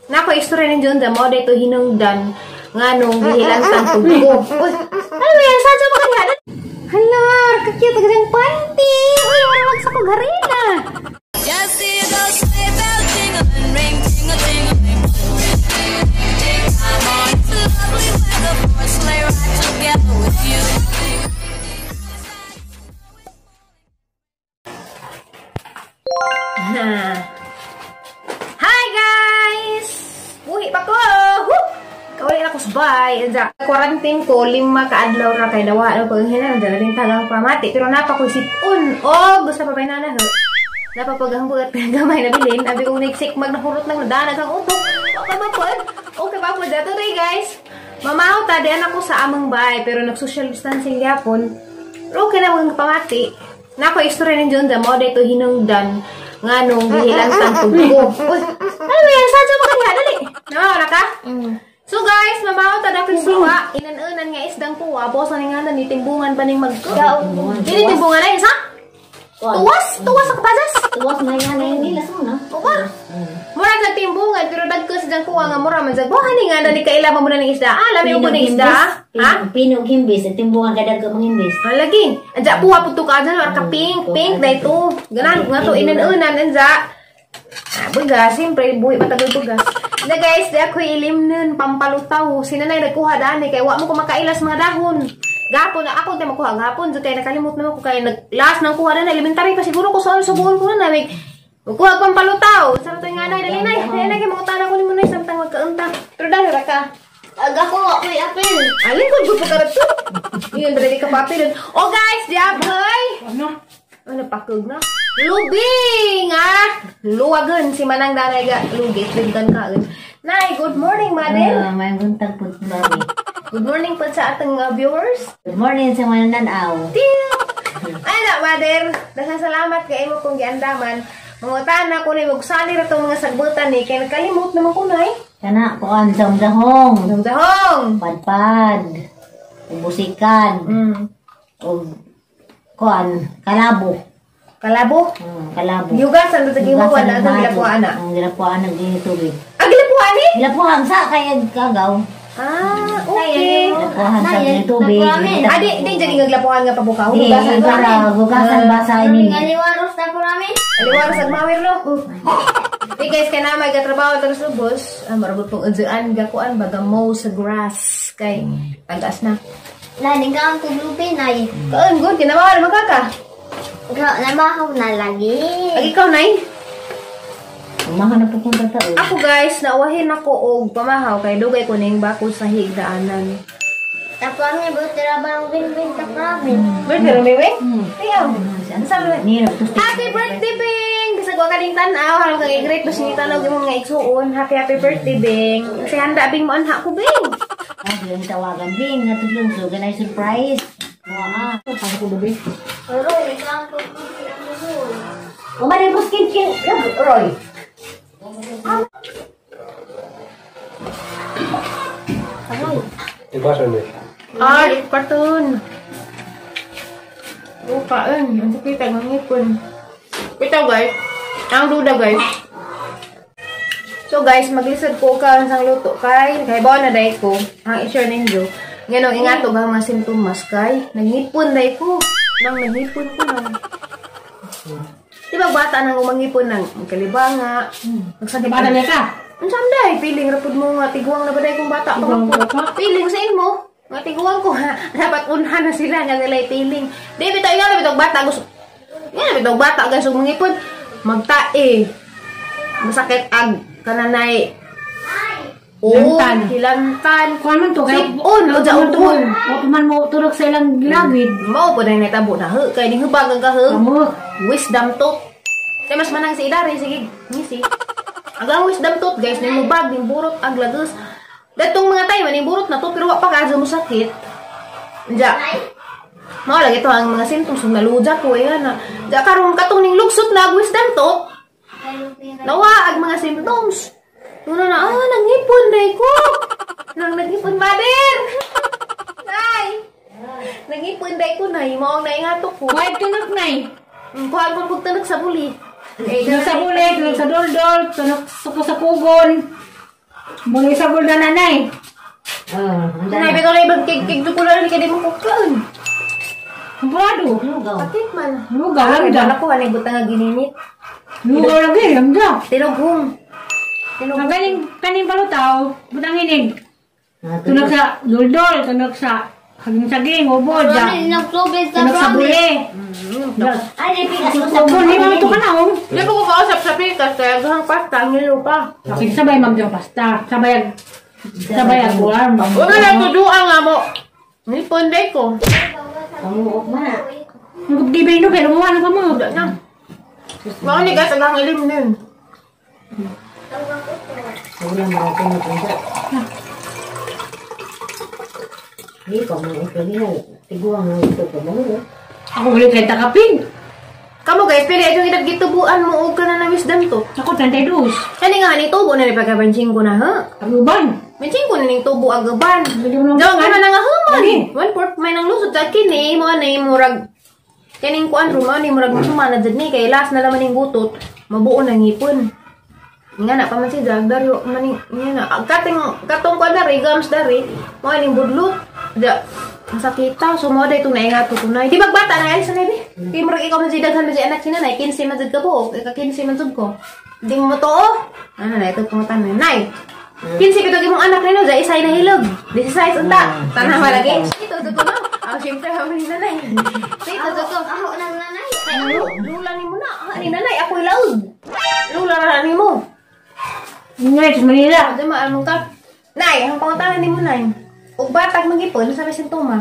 Nako istorya ni John mo dito hinungdan nganong gihilantan pud ko. Uy, ano ba yan? Sadya ba kanya? Hala, ka-cute ang kanyang panty. Uy, wala magsa ko garina. Just see those sleigh bells jingling, ring, tingle, tingling. Come on, it's a lovely weather for a sleigh ride together with you. Hi guys! Uwi pa ko! Kauli na ko sa bay. Quarantine ko, 5 ka adlaw ra kay dawa na paghinan, dala din tagang pamati. Pero napa ko sipon. Oh, gusto pa bay nana ho. Napapaghambugat gamay na bilin. Abi kong nagsikmag na hurot ng nadanag ang utok. Okay ba po? Okay ba po? Dato day guys. Mamaw ta, di anak ko sa amang bay. Pero nag-social distancing gyapon. Pero okay na mga pamati. Nako istorya ni John mo dito hinungdan nganong gihilantan pud ko. Uy, ano ba yan? Sadya ba kanya? Dali. Namaw na ka? So guys, mamaw ta dapit suwa. Inan-unan nga isdang kuwa. Bosa ni nga ni timbungan pa ning magko. Dili timbungan na isa? Tuwas? Tuwas sa kapasas? Tuwas na yan eh. Nila sa na. Uwa. Mura sa timbungan pero dagko sa isdang kuwa nga mura man sa buha ni nga dali kaila mo muna ng isda. Ah, lami ko ng isda. Ha? Pinog himbis. Timbungan ka dagko mong himbis. Ah, lagi. Anja puha puto ka dyan. War ka pink. Pink dahito. Ganan nga to inan-unan. Anja. Ah, bugas. Siyempre, buhi matagal bugas. Na guys, di ako ilim nun. Pampalutaw. Sinanay nagkuha dani. Kaya wa mo ko makailas mga dahon. Gapon na ako tayo makuha gapon. So, kaya nakalimot naman ko. Kaya nag-last ng kuha na. Elementary pa siguro ko sa subuon ko na. Namig, magkuha pampalutaw. Sarap tayo nga na. Dali na. Dali na. Kaya mangutana ko ni mo na. Samtang magkaunta. Pero dali ra ka. Aga ko, ako'y apel. Alin ko, gusto ka rin to. Yun, dali ka pa apel. Oh guys, di aboy. Ano? Ano, pakog na? Lubing, ah! Luwagan si Manang Danay ga. Lugi, tingkan ka. Nay, good morning, Madel. May buntag po, mami. Good morning po sa atong viewers. Good morning sa mga nanaw. Ay na, Mother. Daghang salamat kay imo kong giandaman. Mangutana ko ni magsali ra tong mga sagbutan ni kay nakalimot naman ko nay. Kana kuan dahong. Dahong. Padpad. Busikan. Og kuan kalabo. Kalabo? Kalabo. Gihugasan ta sa gihugasan na sa gilapuan na. Ang gilapuan ang tubig. Ang gilapuan ni? Gilapuan sa kay kagaw. Ah, okay. Gilapuan sa tubig. Adi, di jadi gaglapuan nga pabukaw. Hugasan para hugasan basa ini. Aliwaros na po namin. Aliwaros ag mawir no. Di guys, kay na may gatrabaho tapos lubos. Marabot pong udzaan gakuan baga mow sa grass kay tagas na. Laning ka ang kuglupi nay. Kaon good kinamaw man ka. Namahaw na lagi. Ag ikaw nay. Umahan na po kong tao. Ako guys, nauwahin ako og pamahaw kay dugay ko ning bako sa higdaanan. Taprami, buti ra ba ang win-win taprami? Birthday ra may win? Ayaw. Happy birthday, Bing! Bisag wa kaning tan-aw, harong kang i-greet basta ni tan-aw imong nga igsuon. Happy happy birthday, Bing. Kasi handa Bing mo anha ko, Bing. Ah, yung tawagan Bing, natulog so ganay surprise. Waa. Ako ko Bing. Roy, ikaw ko. Umani ko skin skin Roy. Ay, karton. Bukain. Ang sakit ang ngipon. Ito guys. Ang duda guys. So guys, maglisod ko ka sa luto kay bawa na day ko. Ang i-share ninyo. Nganong ingatog ang mga sintomas kay nagngipon day ko. Nang nagngipon ko nang. Di ba bata nang umangipon nang kalibanga. Nagsakit. Bata na ka. Ang day, feeling rapod mo nga tiguang na ba day kong bata pa ko. Feeling sa imo. Nga tiguang ko ha. Dapat unhan na sila nga sila feeling. Di bitaw nga bitaw bata gusto. Nga bitaw bata guys mangipon magtae. Masakit ag kananay. Hilantan. Hilantan. Kuan man to kay sipon o jaon. Wa man mo turok sa ilang gilagid. Mao po na natabo na he kay ning hubag ang kahug. Wisdom tooth. Kay mas manang si idari sige ngisi. Ang wisdom tooth guys ning hubag ning burot ag lagos. Datong mga tayo maning burot na to pero wa pa kaadto mo sakit. Diya. Mao lagi to ang mga symptoms ug naluja ko eh na. Diya karon katong ning lugsot na ag wisdom tooth. Nawa ag mga symptoms. Una na nangipon day ko. Nang nangipon mother. Nay. Nangipon day ko nay mao ang naingato ko. Kuha tunok nay. Kuha ko kog tunok sa buli. Tunok sa buli, tunok sa doldol, tunok sa kugon. Muna sa gulda nanay. Nay, pero na ibang cake-cake ko lang kay di mo kukaan. Kumprado. Lugaw. Patik man. Lugaw lang Ay, da. ko anay butang nga gininit. Lugaw lang eh, lamda. Tinughong. Ang galing kaning palutaw, butang hinig. Tunog sa duldol, tunog sa saging-saging, ubo, da. Nagtubig sa Tunog sa buli. Ay, di pikas mo sa Ubo, ni mga ito ka na, oh. Di ko kausap sa pikas kaya gahang pasta ang nilo pa. Sige, sabay magdang pasta. Sabay sabay ag warm. Wala lang tuduan nga mo. Nipon day ko. Pamuok man na. Magdibay no, pero muha na ka mo. Na. Mao ni guys ang ilim nun. Wala mo ako napunta. Di pa mo ito niya. Tiguang mo ito pa mo. Ako ulit 30 kapin. Kamo guys, pili itong edad gitubuan mo og kana na wisdom to. Ako 32. Kani nga ni tubo na ni pagka 25 na ha. Aguban. 25 na ning tubo agaban. Dali mo Daw nga na nga human. Lagi. 1/4 may nang lusod sa kini mo na murag kaning kuan ro mo ni murag sumana jud ni kay last na laman ning gutot mabuo na ngipon. Nga na pa man si Jag daryo maning nga na kating katong kuan dari gums dari mo ning budlot. Da masakita so mo day itong naingat ko kunay. Di bagbata na alis na bi. Kay murag ikaw man si daghan man si anak si nanay 15 man jud ka buok, ika 15 man jud ko. Di mo totoo. Ano na ito pangutan na nay. 15 pito imong anak nino ja isay na hilog. 16 unta. Tanawa lagi. Ito jud ko no. Ah, syempre ha ni nanay. Ito jud ko. Ako nang nanay. Lula ni mo na. Ha ni nanay ako'y laod. Lula ra ni mo. Ngayon, sa Manila. Di maamong ka. Nay, ang pangutanan ni mo nay. Ug batag magipon sa may sintoma.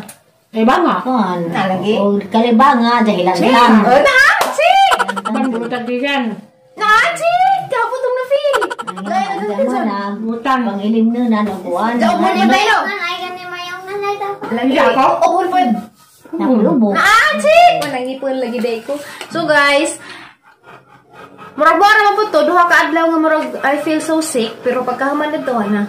Ay, banga. Kuan. Nalagi. O kalibanga dahil lang. Oh, naachi! Ban, butag di yan. Naachi! Kaputong na feel. Gaya na Ang dyan. na Butang. pangilim na na no kuan. Sa umol yun tayo. Nanay gani mayong nanay dapat. Lagi ako? Umol po. Nakulubo. Naachi! Walang ipon lagi day ko. So guys, murag mo naman po to, duha ka adlaw nga murag I feel so sick, pero pagkahuman dito, ana.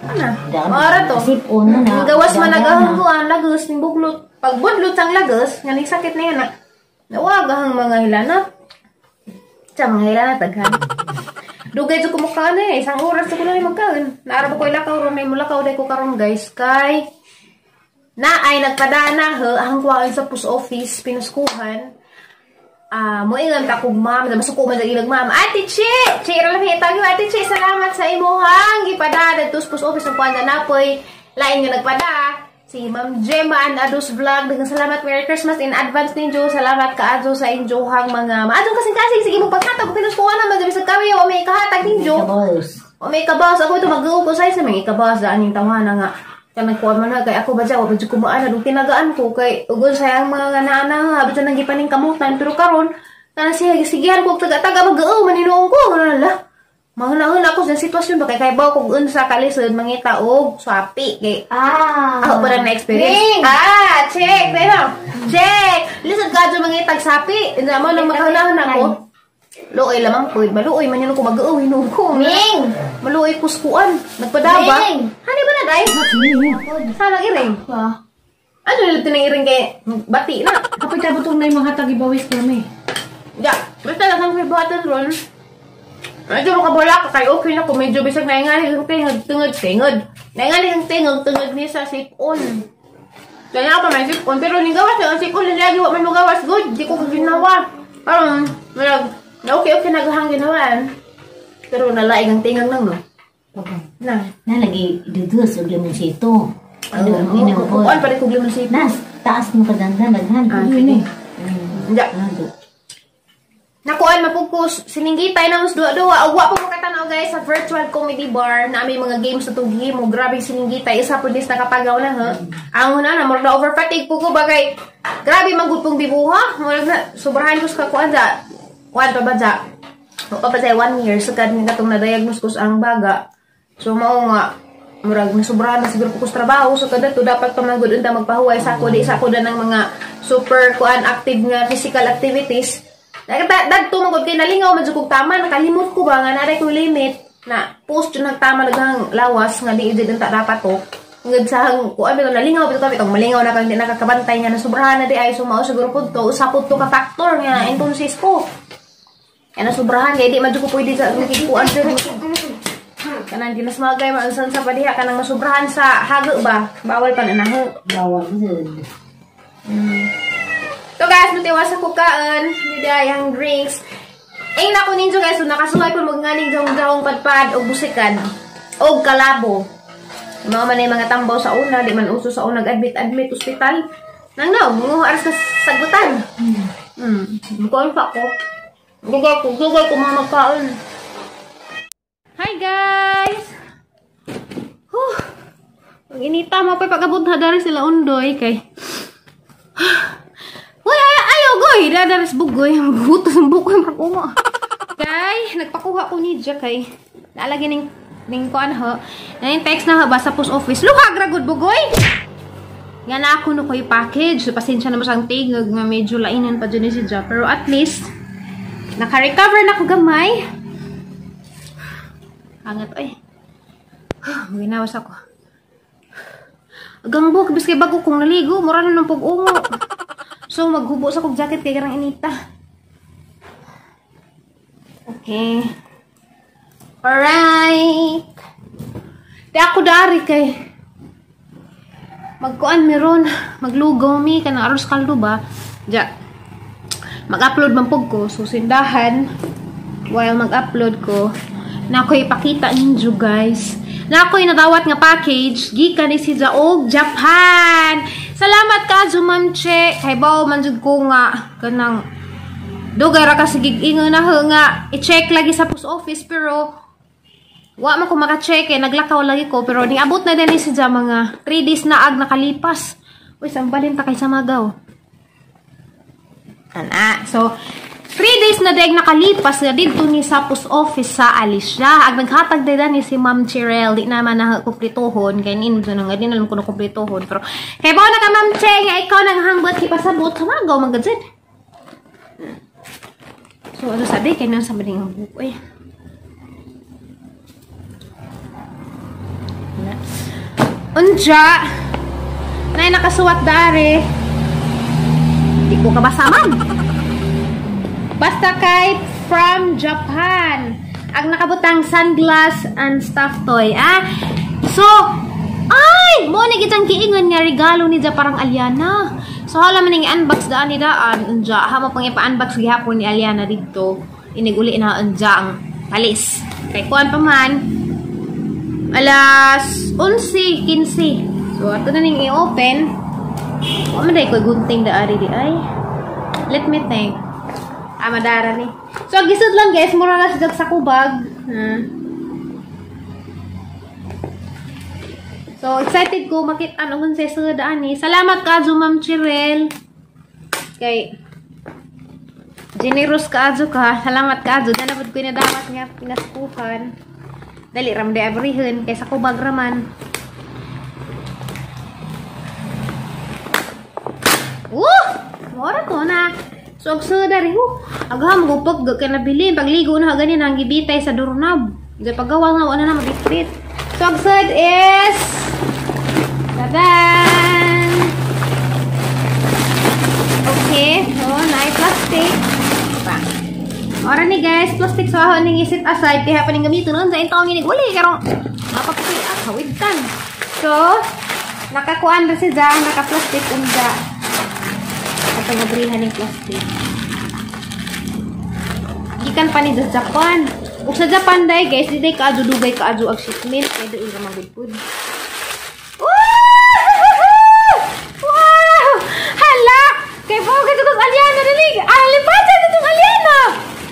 Ana, maara to. Sipon na na. Ang gawas man nagahangguan, lagos, ning buglot. Pag budlot ang lagos, nga ning sakit na yan, na. Nawag ang mga hilanat. Sa mga hilanat, daghan. Dugay jud ko mukhaan eh. Isang oras ko na ni magkaon. Naara ko ilakaw ron, may mulakaw day ko karon guys. Kay, na ay nagpadana he, ang kuwain sa post office, pinuskuhan. Ah, mo ingon ta kog ma'am, masuko man sa ilang ma'am. Ate Chi, Chi ra lang hitag Ate Chi, salamat sa imuhang gipada dadto sa post office ang kuan na napoy lain nga nagpada. Si Ma'am Gemma and Ados Vlog, daghang salamat. Merry Christmas in advance ninyo. Salamat kaadto sa inyohang mga maadtong kasing-kasing. Sige mo paghatag pinuskuhan na magbi sa kami o may kahatag ninyo. Kabos. O may kabas ako ito mag-upo sa isa may kabas daan yung tawhana nga. Kanang kuwan man na kay ako ba dyan, wa ba dyan kumaan na tinagaan ko kay ugon sa ang mga naana habit nang gipaning kamutan pero karon kana siya sigihan ko taga-taga mag-uo maninuong ko wala. Mahunahon ako sa sitwasyon ba kay kay baw kog unsa kalisod mangita og swapi kay Ah. ako pa na experience. Ring! Ah, check, pero check. Lisod ka dyan mangitag sapi. Hindi mo nang makahunahon ako. Luoy lamang po. Maluoy man yun ako mag-uo hinuong ko. Ming! Maluoy kuskuan. Nagpadaba. Ring! Hani ba na, day? Sana iring. Ano nila tinang iring kay bati na? Kapag tapos na yung mga tagibawis kami. Ya, basta lang ang buhatan ron. Medyo makabala ka kay okay na ko medyo bisag naingali ang tingog tungod tingod. Naingali ang tingog tungod ni sa sipon. Kaya pa may sipon pero ning gawas ang sipon lagi wa man mo gawas good di ko ginawa. Parang murag na okay okay naghang ginawaan. Pero nalaing ang tingang nang no. Na. Na lagi dudus og limonsito. Ano Ano kuan pa rin kog limonsito. Nas taas mo kadanda daghan. Ah, sige. Ya. Ano? Nakuan mapugkos sininggitay na mas duwa-duwa. Awa po makatanaw guys sa virtual comedy bar na may mga games sa tugi mo. Grabe sininggitay. Isa po dis nakapagaw na ha. Ang una na murag na over fatigue po ko bagay. Grabe manggud pong bibuha. Murag na sobrahan ko sa kakuan sa kuan pa ba sa pa pa sa 1 year sa kad nga katong na-diagnose ko sa ang baga. So mao nga murag nasubrahan na siguro ko sa trabaho so kada to dapat pa man gud unta magpahuway sa ako di sa ako na ng mga super kuan active nga physical activities. Dagto man gud kay nalingaw man jud kog tama nakalimot ko ba nga naray ko limit na post jud nagtama daghang lawas nga di jud unta dapat to. Ngad sa kuan bitaw nalingaw bitaw kami tong malingaw na kang di nakakabantay nga nasubrahan na di ay sumao siguro pud to usa pud to ka factor nga entonces ko. Kaya nasubrahan kay di man jud ko pwede sa nakikuan jud. Kanang ginasmagay man sa padiha kanang masubrahan sa hago ba? Bawal pa na naho. Bawal yun. So guys, matiwas ako kaon, yung drinks. Ay nako ninyo guys, so nakasuway ko magnganing jahong-jahong padpad og busikan og kalabo. Mga man ay mga tambaw sa una, di man uso sa una admit ospital. Nang no, mga aras ka sagutan. Mukaon pa ko. Dugay ko mga magkaon. Hi guys. Huh. Ang inita mo pa pag-abot na dari sila undoy kay. Uy, ayaw goy, dadaris bugoy, buto sa bukoy marag uma. Kay nagpakuha ko ni Jack kay naalagi ning kuan ho. Na yung text na ho ba sa post office. Luhag ra gud bugoy. Nga na ako no koy package. So, pasensya na mo sang tingog nga medyo lainan pa dyan ni si Jack. Pero at least naka-recover na ko gamay. Angat oy. Ginawas ako. Agang buhok biskay bago kong naligo, mura na nung pag-ungo. So maghubo sa kog jacket kay karang inita. Okay. Alright. Di ako dari kay magkuan meron, maglugaw mi kanang aros kaldo ba. Ja. Mag-upload man pug ko, so sindahan while mag-upload ko na ako ipakita ninyo guys. Na ako'y nadawat nga package gikan ni si og Japan. Salamat ka Ma'am Che. Kay bawo man jud ko nga kanang dugay ra ka sige ingon na nga i-check lagi sa post office pero wa man ko maka-check eh, naglakaw lagi ko pero niabot na din ni si Ja mga 3 days na ag nakalipas. Uy, sambalin ta kay sa magaw. Ana. So 3 days na deg nakalipas na didto ni sa post office sa Alicia. Ag naghatag din ni si Ma'am Chirel. Di naman na kumplituhon. Kaya nin nga din alam ko na kumplituhon. Pero kay bawo na ka Ma'am Che nga ikaw nang hangbot ipasabot hamagaw man gud. So ano sabi kay nang sa maning buko eh. Unja nay nakasuwat dare. Di ko kabasa man. Basta kay from Japan. Ang nakabutang sunglass and stuff toy. Ah. So, ay! Mo ni kitang kiingon nga regalo ni ja parang Aliana. So, hala man ning unbox daan ni daan. Unja, hamo pang ipa-unbox gihapon ni Aliana didto. Iniguli na unja ang palis. Kay kuan pa man alas 11:15. So, ato na ning i-open. Wa man day ko gunting daari di ay. Let me think. Ah, madara ni. So, gisod lang guys. Mura na siya sa kubag. So, excited ko makita anong sa daan ni. Salamat ka, Ma'am Chirel. Kay generous ka, Azu ka. Salamat ka, Azu. Danapod ko inadawat nga pinaskuhan. Dali, ramde abrihin. Kay sa kubag raman. Woo! Mura to na. So, agsuda rin. Agam, gupag ka nabili. Pagligo na ganin ang gibitay sa doorknob. Diyan paggawa nga, wala na mabitbit. So, agsud is... Tadan! Okay. So, na plastic. Pa. Ora ni guys, plastic. So, ako ning isit aside. Kaya pa ning gamiton nun. Sa intawang inig uli. Karong mapaputi. Ah, kawidtan. So, nakakuan na siya. Naka-plastic. Unja. At ang abrihan ng plastic. Gikan pa ni sa Japan. Ug sa Japan day guys, di day kaadyo dugay kaadyo ag shipment kay doon ra magudpud. Wow! Hala! Kay mo gid ko Aliana dili. Alipata dito Aliana.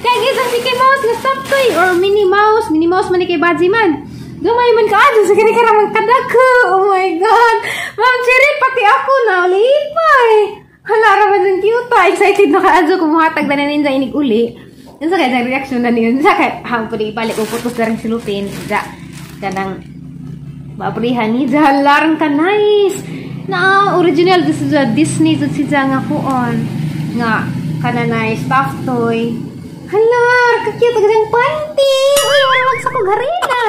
Kay gid si kay mouse nga stop toy or mini mouse man ni kay Badzi man. Gamay man kaadyo sa kini karamang kadako. Oh my God. Ma'am Cheryl pati ako na lipay. Hala ra man ang cute. Excited na kaadyo kumuhatag na ninja inig uli. Unsa kay reaction na niyon? Unsa kay hang pud ibalik og putos na rin silupin. Ja kanang mabrihan ni jalarang ka nice. Na original this is a Disney jud si nga kuon nga kananay stuffed toy. Hala, ka cute ang panty. Uy, wala sa kog harina.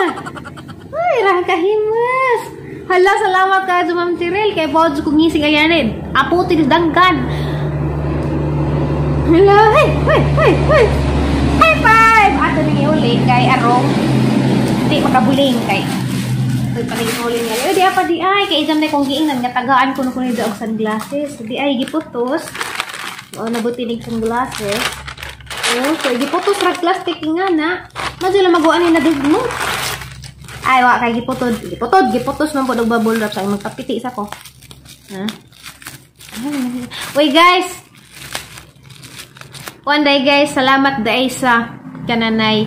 Uy, ra kahimas. Hala, salamat ka Ma'am Cheryl kay bod kung ngising ayanin. Aputi dangkan. Hala, hey, hey, hey, hey. High five! Ato ning iuli kay arong Hindi makabuling kay ito'y panigin-uling nga. Di apa di ay kay izam na kong giingnan nga tagaan ko no kuno og sunglasses. Di ay giputos. O nabuti nig sunglasses. Oh, so giputos ra plastic nga na. Madyo lang maguan ni nadugmo. Ay wa kay giputod, giputod, giputos man pud og bubble wrap sa magpapiti sa ko. Ha? Uy guys. One day guys, salamat day sa kananay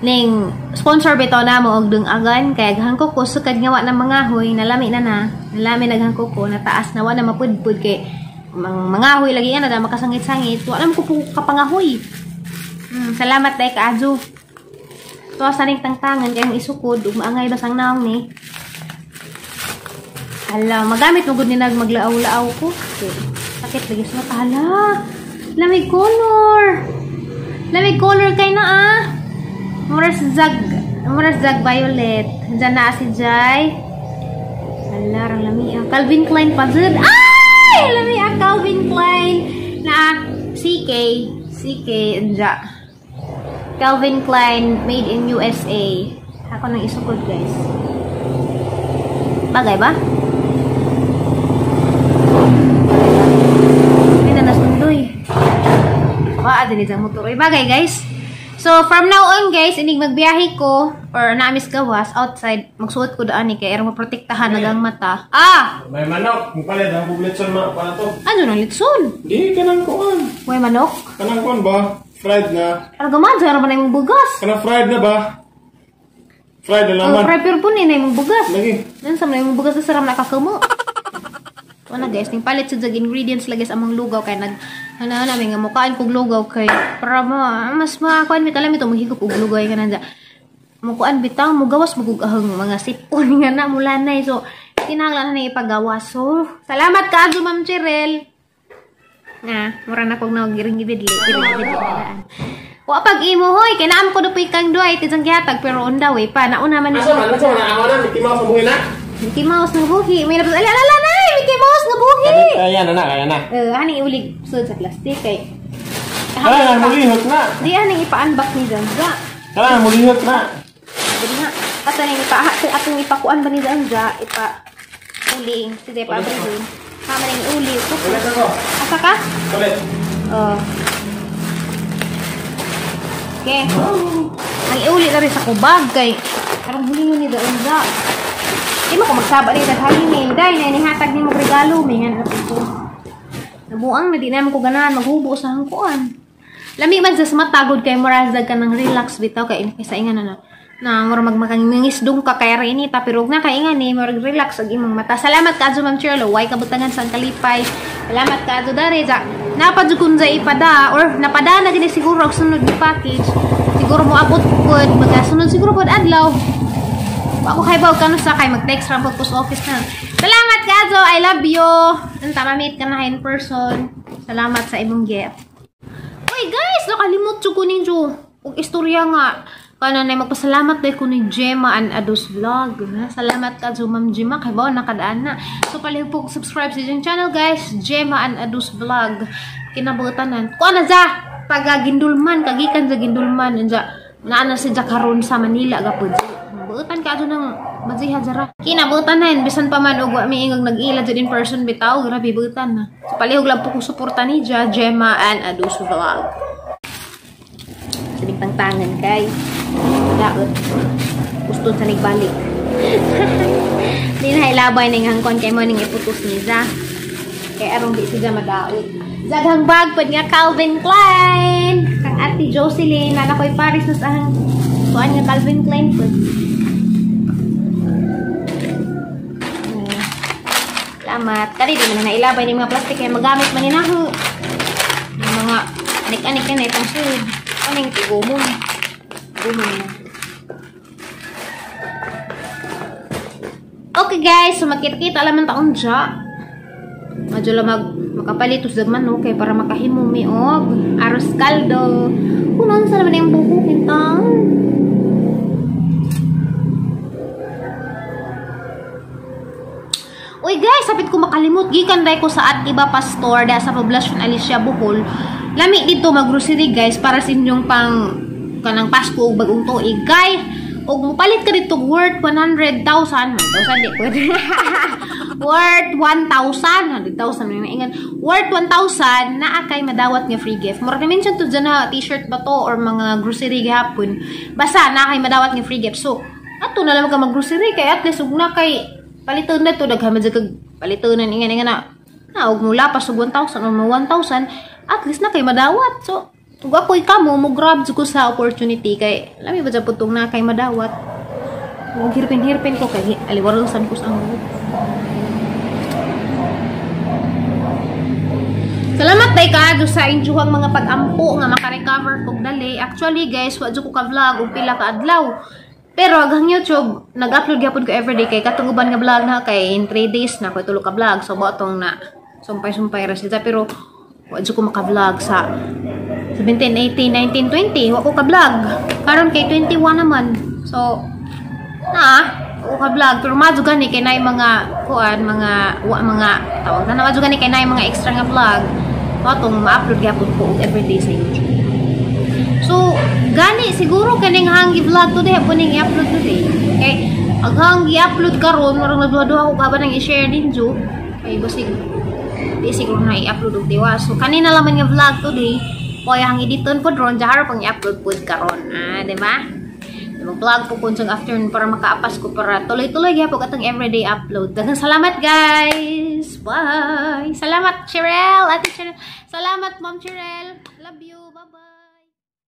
ning sponsor bitaw namo og dungagan kay aghang ko sukad nga wa na mangahoy nalami na na nalami naghang ko nataas na wa na mapudpud kay mangahoy lagi ana da makasangit-sangit wa na ko kapangahoy. Salamat day kaajo. To sa ning tangtangan kay ang isukod ug maangay basang naong ni. Hala, magamit mo gud ni nag maglaaw-laaw ko. Okay. Sakit lagi sa mata. Hala. Lamig color. Lamig color kay na ah. Muras zag violet. Diyan na si Jai. Hala, rang lami ah. Calvin Klein pa jud. Ay, lami ah Calvin Klein na CK, CK anja. Calvin Klein made in USA. Ako nang isukod guys. Bagay ba? Hindi na nasundoy. Waa din isang motor. Bagay guys. So, from now on, guys, inig magbiyahe ko, or naamis gawas, outside, magsuot ko daan eh, kaya maprotektahan nagang mata. Ah! May manok. Mupalit, ang litson ma, pa na to. Ano nang litson? Di, kanang kuan. May manok? Kanang kuan ba? Fried na. Ano gaman, sa ba na yung bugas? Kanang fried na ba? Fried na laman. Oh, fried pero po na yung bugas. Lagi. Nan sa yung bugas, saram na kakamo. Ito na guys, ning palit sa jag ingredients lagi sa among lugaw, kaya nag, ano namin nga mukhaan kog lugaw kay para ma, mas makuan mi talam ito maghigop og lugaw ka nanda. Mukuan bitaw mugawas mugugahang mga sipon nga na mulanay. So kinahanglan na ipagawas. So salamat kaayo Ma'am Cheryl. Na, mura na kog nagiring gibidli, giring daan. Wa pag imo hoy, kay naam ko dupoy kang duay ti gihatag pero unda way pa nauna man ni. Asa man asa man ako na Mickey Mouse ang buhi na. Mickey Mouse nga buhi. May labas ala ala na Mickey Mouse nga buhi. Kaya na na, kaya na. Ani iulig sud sa plastic kay. Kaya mulihot na. Di ani ipa-unbox ni Zanza. Kaya mulihot na. Dili nga. Asa ning ipa atong ipakuan ba ni Zanza, ipa uling, sige pa abrihin. Tama ning uli. Ulit ako. Asa ka? Ulit. Oh. Okay. Ang iuli na rin sa kubag kay karong huli ni Zanza. Di mo ko magsaba ni daghangin eh. Dahil na inihatag ni mo regalo. May nga na ko. Nabuang na di naman ko ganahan. Maghubo sa hangkuan. Lami man sa matagod kay morazag ka ng relax bitaw kay kaysa ingan na na mura magmakangisdong ka kay Renita pero na kay ingan ni murag relax ag imong mata. Salamat kaadto Ma'am Chirlo. Way kabutangan sa kalipay. Salamat kaadto dare ja. Napadjud kun sa ipada or napada na gini siguro og sunod ni package. Siguro mo abot pud mga sunod siguro pud adlaw. Ako kay baw kano sa kay mag-text ra pud post office na. Salamat kaadto. I love you. Unta ma-meet ka na in person. Salamat sa imong gift. Uy guys, nakalimot jud ko ninyo og istorya nga. Kana na magpasalamat day ko ni Gemma and Ados Vlog. Salamat ka Ma'am Gemma kay baw nakadaan na. So palihog po subscribe sa inyong channel guys, Gemma and Ados Vlog. Kinabutanan. Kuan na za pagagindulman kagikan sa gindulman anja naa na si karon sa Manila gapod. Buutan ka adto ng maziha jara. Kinabutanan bisan pa man og wa mi ingog nag-ila jud in person bitaw, grabe buutan na. So palihog lang po ko suporta ni Gemma and Ados Vlog. Sinig tangtangan kay daot gusto sa nagbalik. Di na ilabay ning hangkon kay mo ning iputos ni Za. Kay arong di siya madaot. Zaghang bag pud nga Calvin Klein. Kang Ate Jocelyn na nakoy Paris na sa ahang kuan nga Calvin Klein pud. Salamat. Kani di man na ilabay ning mga plastic kay magamit man ni naho. Yung mga anik-anik na itong sud. Aning tigumon. Gumon na. Okay guys, so magkita-kita laman taon dya. Medyo lang makapalitos dagman no, kay para makahimumi og aros kaldo. Kunon sa naman yung buko kitang. Uy guys, sapit ko makalimot. Gikan day ko sa At Iba Pastor da sa Poblacion Alicia Bohol. Lami dito maggrocery guys para sa inyong pang kanang Pasko ug bagong tuig kay Og mopalit ka dito worth 100,000, 1,000 di pwede. Worth 1,000, 100,000 man ingan. Worth 1,000 naa kay madawat nga free gift. Mura mention to dyan na t-shirt ba to or mga grocery gihapon. Basta naa kay madawat nga free gift. So, ato na lang ka mag-grocery kay at least ug na kay paliton na to, daghan man jud kag palitonan ingan ingan na. Na og mula pa sug 1,000 or mo 1,000, at least na kay madawat. So, ug ako'y kamo mo grab jud ko sa opportunity kay lami ba jud putong na kay madawat. Ug hirpin-hirpin ko kay aliwarusan ko sa ang. Salamat day ka sa inyong mga pag-ampo nga maka-recover kog dali. Actually guys, wa jud ko ka-vlog og pila ka adlaw. Pero agang YouTube, nag-upload gyapon ko everyday kay katong uban nga vlog na kay in 3 days na ko tulo ka vlog. So botong na sumpay-sumpay ra siya, pero wa jud ko maka-vlog sa 17, 18, 19, 20. Wa ko ka-vlog. Karon kay 21 naman. So na ko ka-vlog pero madyo gani kay naay mga kuan, mga wa mga tawag na madyo gani kay naay mga extra nga vlog. Atong ma-upload gyapon ko og everyday sa YouTube. So gani siguro kaning hanggi vlog today po ning i-upload today. Kay ang hanggi i-upload karon murag nagduha-duha ko kaban nang i-share ninyo. Kay basig di siguro na i-upload og diwa. So kanina laman nga vlog today, poy ang editon pod ron jahar pang i-upload pod karon. Ah, di ba? Mag-vlog po kun sa afternoon para makaapas ko para tuloy-tuloy gyapon atong everyday upload. Daghang salamat guys. Bye. Salamat Cheryl, Ate Cheryl. Salamat Ma'am Cheryl. Love you. Bye-bye.